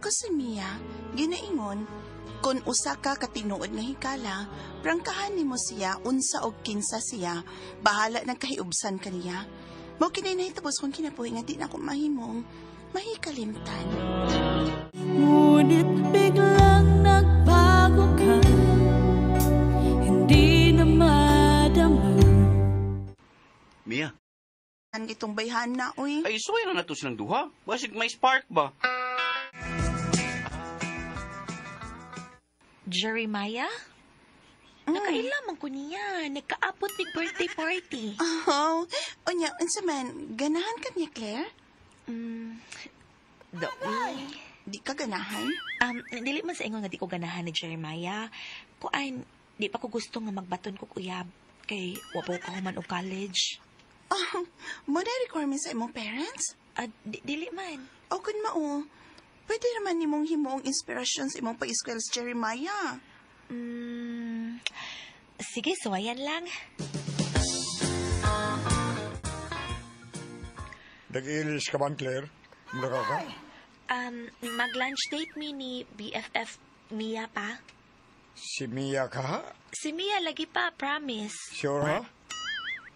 Ako si Mia, ginaingon, kung usa ka katinuod nga hikala, prangkahan nimo siya unsa og kinsa siya, bahala nang kahiubsan kaniya. Mao kini nahitabo sa akong kinabuhi nga di na ako mahimong mahikalimtan. Ngunit biglang nagbago ka, hindi na madama. Mia. Ang itong bayhan na, uy. Ay, suway na nato silang duha. Basig may spark ba? Jeremiah? Nakaila man ko niya. Nagkaapot mig birthday party. Oh, unya, unsa man, ganahan ka niya, Claire? The way. Di ka ganahan? Dili man sa ingon nga di ko ganahan ni Jeremiah. Kuan, di pa ko gusto nga magbaton ko uyab. Kay wa pa ko human og college. Oh, mo na requirement sa imong parents? Ah, dili man. O kun mao, pwede naman nimong himuong inspirasyon sa imong pag-eskwela sa Jeremiah. Sige, suwayan lang. Nag-ilis ka ba, Claire? Mura ka? Mag-lunch date mi ni BFF Mia pa. Si Mia ka, ha? Si Mia lagi pa, promise. Sure, ha?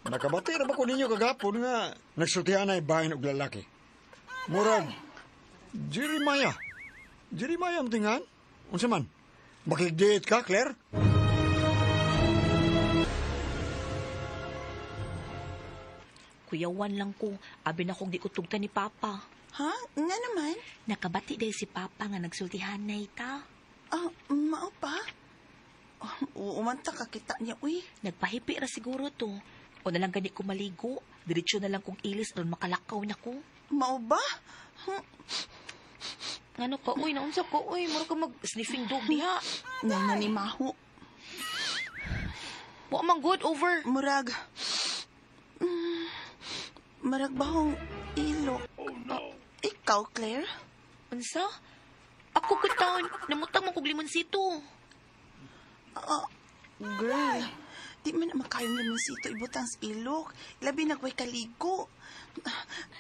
Nakabati na ba ko ninyo kagapon nga nagsultihan na ibahin og lalaki? Murag, Jeremiah. Jeremiah ang tingan? Unsa man? Makig-date ka, Claire? Kuyawan lang ko. Abi na kong di ko tugtan ni Papa. Ha? Nga naman? Nakabati dahil si Papa nga nagsultihan na ita. Ah, mao pa? Oh, umanta ka kita niya, uy. Nagpahipi ra siguro to. O na lang gani ko maligo. Diretso na lang kong ilis aron makalakaw na ko. Mao ba? Ngano ka, uy, naunsa ko, uy. Mura ka mag-sniffing dog diha. Nay na ni Maho. Wa man good over. Murag. Murag bahong ilok. Oh, no. Ikaw, Claire? Unsa? Ako kutaon. Namutang mo kog limonsito. Girl, di man na makayong limonsito ibutang sa ilok. Labi na ko'y kaligo.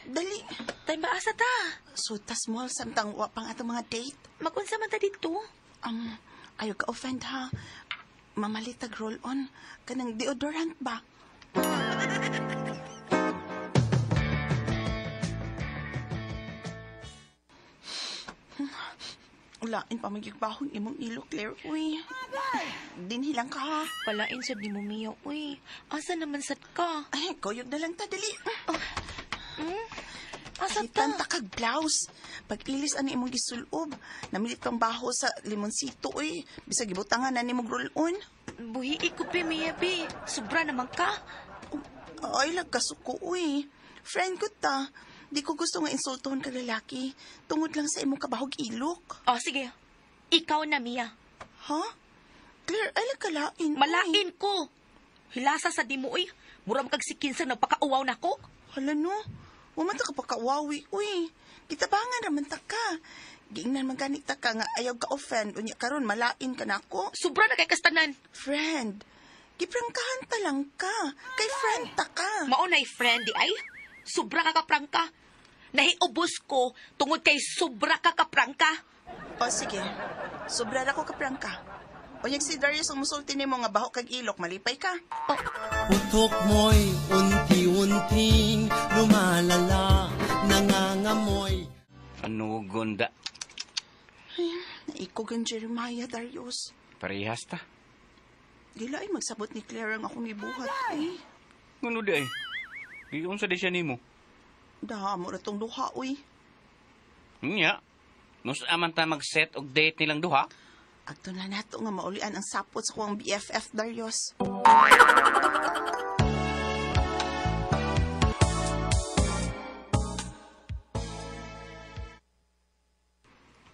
Dali. Tay maasa ta. So, tas mall samtang wa pang atong mga date. Magunsa man ta dito? Ayaw ka offend ha. Mamalitag roll on. Kanang deodorant ba? Ulain pa magigbahon imong ilok, Claire. Uy, dinhilang ka ha. Palain sad ni mo, Mia. Uy, asa naman sad ka? Ay, kuyog na lang ta, dali. Asa ta? Palitan ta kag blouse. Pag-ilis ani imong gisulob. Namilit pang baho sa limonsito, uy. Bisag gibutangan na nimong roll-on. Buhi ko, be, Mia, be. Sobra naman ka. Ay, lagkasuko, uy. Friend ko ta. Di ko gusto nga insultuhon kag lalaki. Tungod lang sa imong kabahog ilok. Oh, sige. Ikaw na, Mia. Ha? Claire, ay lagkalain. Uy. Malain ko. Hilasa sa di mo, uy. Mura kag sikinsa nagpakauwaw na ko. Hala no. Wa man ta ka pakawawi, uy. Gitabangan raman ta ka. Giingnan man gani ta ka nga ayaw ka offend. Unya karon malain ka nako. Sobra na kay kastanan. Friend, giprangkahan ta lang ka. Kay friend ta ka. Mao na'y friend di ay. Sobra ka kaprangka. Nahiubos ko tungod kay sobra ka kaprangka. O sige, sobra ra ko kaprangka. Unyag si Darius ang musulti nimo nga baho kag ilok, malipay ka. Oh. Putok mo'y unti-unting lumalala, nangangamoy. Ano, gonda? Ay, naikog ang Jeremiah, Darius. Parehas ta. Dila ay magsabot ni Claire ang akong ibuhat. Ay, Ngano di ay? Giyon sa di siya nimo. damo ra tong duha, uy. Nya. Nus aman ta mag-set og date nilang duha? Agto na nato nga maulian ang sapot sa kuwang BFF, Darius.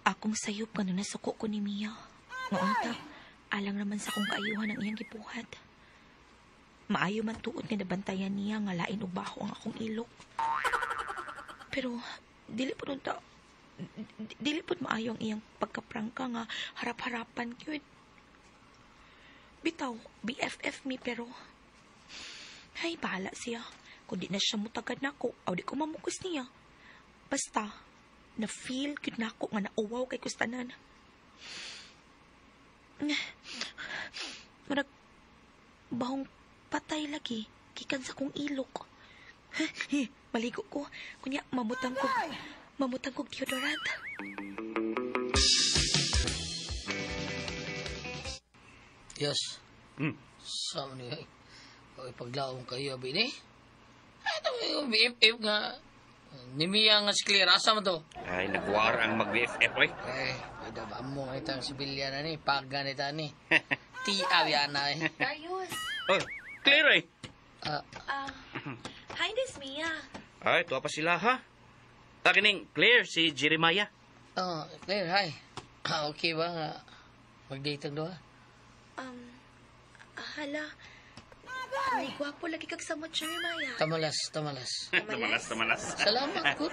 Akong sayop kano nasuko ko ni Mia. Ngaunta, alang naman sa akong kaayuhan ang iyang gibuhat. Maayo man tuod nga nabantayan niya nga lain og baho ang akong ilok. Pero dili pud unta, dili pud maayo ang iyang pagkaprangka nga harap-harapan gyud. Bitaw, BFF mi pero ay, bahala siya. Kung di na siya mutagad nako, aw di ko mamukos niya. Basta, Na-feel gyud nako nga nauwaw kay kustanan. Murag bahong patay lagi gikan sa kong ilok. Maligo ko. Kunya mamutang kog deodorant. Yes. Sa ni ay paglaom kayo abi ni. Ato yung BFF nga ni Mia nga si Claire asa man to? Ay, nagwar ang mag-BFF, oy. Eh, pwede ba mo nga itang sibilyan na ni, pagganita ni. Tia na eh. Darius. Oh, Claire, eh. Hi, this Mia. Ay, tuwa pa sila, ha? Kining Claire, si Jeremiah. Oh, Claire, hi. Okay ba nga mag-date ang duha? Hala. Ay, gwapo lagi kag samot, Jeremiah. Tamalas. Tamalas. Salamat, good.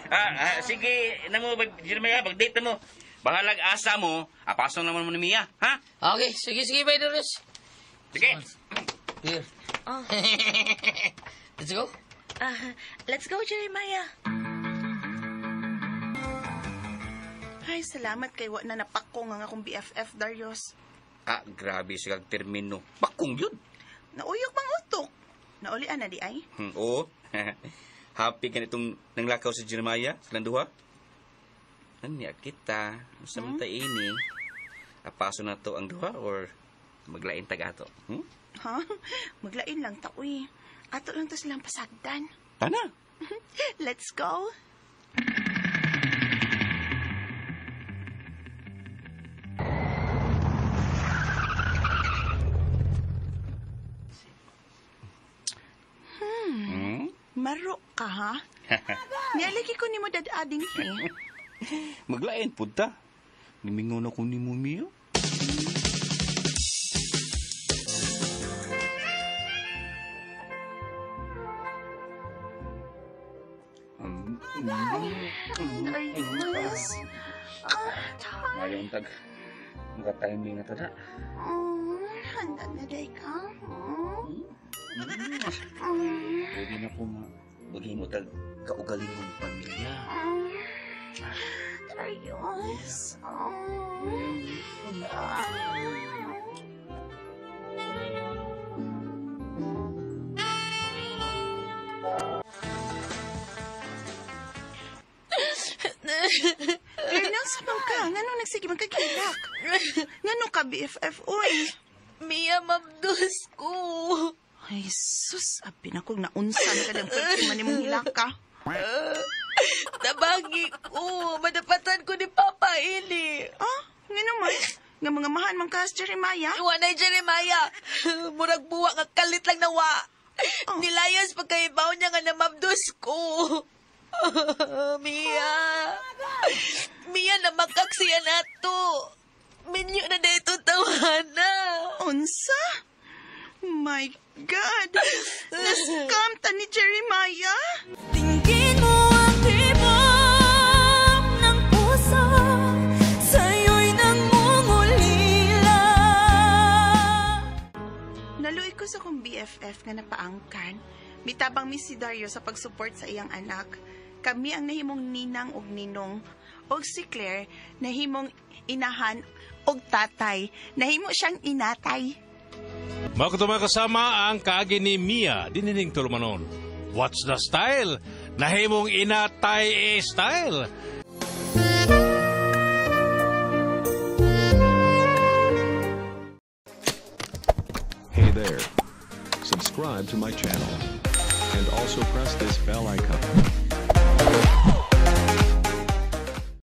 Sige, namo, Jeremiah, mag-date na mo. Bahalag asa mo, apasong naman mo ni Mia, ha? Okay, sige, bye, Doris. Sige. Claire. Oh. Let's go. Let's go, Jeremiah. Ay, salamat kay wa na napakong ang akong BFF, Darius. Grabe siya kag termino. Pakong yun. Nauyok bang utok? Naulian na di ay? Oo. Happy ka nitong nanglakaw si Jeremiah, silang duha. Anya kita, sa mga ini, apaso na to ang duha or maglain tag ato? Ha? Maglain lang ta, uy. Ato lang to silang pasagdan. Tana! Let's go! Maro ka, ha? Nialagi ko ni mo dadading, he. Maglain, punta. Nimingaw na ko ni mo, Mio. Darius. Ngayon, tag. Mga timing na to na. Handa na day ka. Pwede na ko maging mo tag kaugalingong pamilya. Darius. Ernel, sa ka? Ngano nagsige man kagilak? Ngano ka BFF, uy? Mia, mabdus ko. Ay, sus, abi na kong naunsa na ka ng pwede man imong hilaka. Tabangi ko. Madapatan ko ni Papa Eli. Ah, ngano man? Nga mga mahan man ka, Jeremiah? Iwanay, Jeremiah. Murag buwa nga kalit lang nawa. Oh. Nilayas pagkaibaw niya nga namabdos ko. Mia. Mia, namakak siya nato. Minyo na dito tawana. Unsa? My God! Nascam ta ni Jeremiah? Tingin mo ang tibok ng puso, sa'yo'y nangungulila. Naluoy ko sa kong BFF nga napaangkan. Mitabang mi si Dario sa pag-support sa iyang anak. Kami ang nahimong ninang og ninong. Og si Claire, nahimong inahan og tatay. Nahimo siyang inatay. Mga kasama ang kaagi ni Mia, dinining tulumanon. What's the style? Nahimong inatay style. Hey there. Subscribe to my channel. And also press this bell icon.